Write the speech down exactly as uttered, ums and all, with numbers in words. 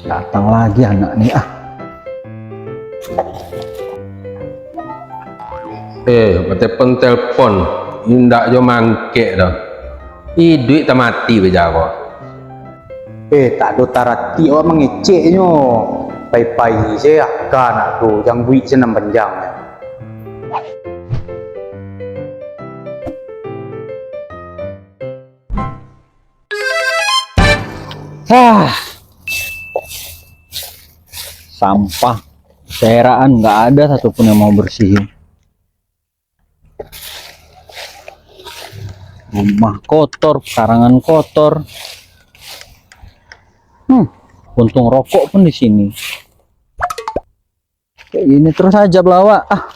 Datang lagi anak ni ah. Eh, batelpon-telpon, indak jo mangkek doh. Iduik tamati bejaro. Eh, tak ado tarati awak mangeceknyo. Pai-pai se aka anak tu, jangguik se nan panjang. Hah. Sampah. Seheran nggak ada satupun yang mau bersihin. Rumah kotor, pekarangan kotor. Hmm, untung rokok pun di sini. Kayak gini terus aja belawak. Ah,